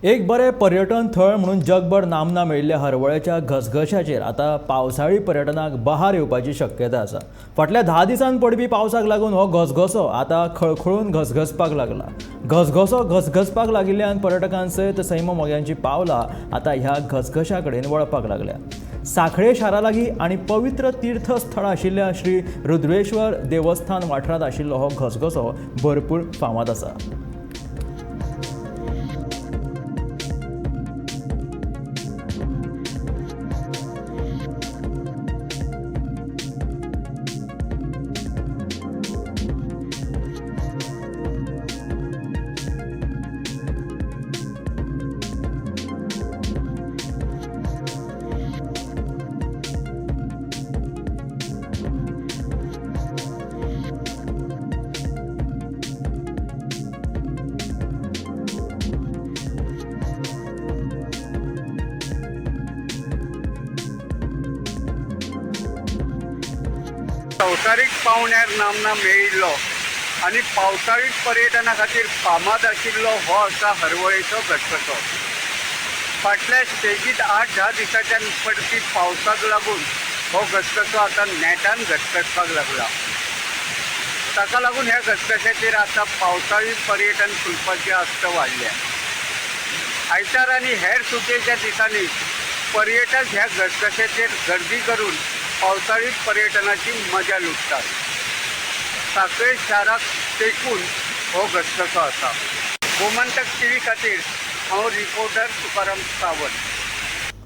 एक बरें पर्यटन थळ म्हणून जगभर नामना मेळिल्ल्या हरवळ्याच्या घसघश्याचेर आतां पावसाळी पर्यटनाक बहार येवपाची शक्यता आसा. फाटल्या 10 दिसांत पडपी पावसाक लागून हो घसघसो आतां खळखळून घसघसपाक लागला. घसघसो घसघसपाक लागिल्ल्यान पर्यटकां सयत सैममोग्यांची पावलां आतां ह्या घसघश्या कडेन वळपाक लागल्या. सांखळे शारा लागीं आनी पवित्र तीर्थस्थळ आशिल्ल्या श्री रुद्रेश्वर देवस्थान वाठारांत आशिल्लो हो घसघसो भरपूर फामाद आसा. संवसारीक पावंड्यार नामना मेळिल्लो आनी पावसाळी पर्यटना खातीर फामाद आशिल्लो हो आसा हरवळेचो घसघसो. फाटल्या सेगीत 8-10 दिसांच्यान पडपी पावसाक लागून हो घसघसो आतां नेटान घसघसपाक लागला. ताका लागून ह्या घसघश्याचेर आतां पावसाळी पर्यटन फुलपाची आस्त वाडल्या. आयतार आनी हेर सुटयेच्या दिसांनी पर्यटक ह्या घसघश्याचेर गर्दी करून पावसाळी पर्यटनाची मजा लुटतात. सांखळे शाराक तेंकून हो घसघसो आसा. गोमंतक टीव्ही खातीर हांव रिपोर्टर तुकाराम सावंत.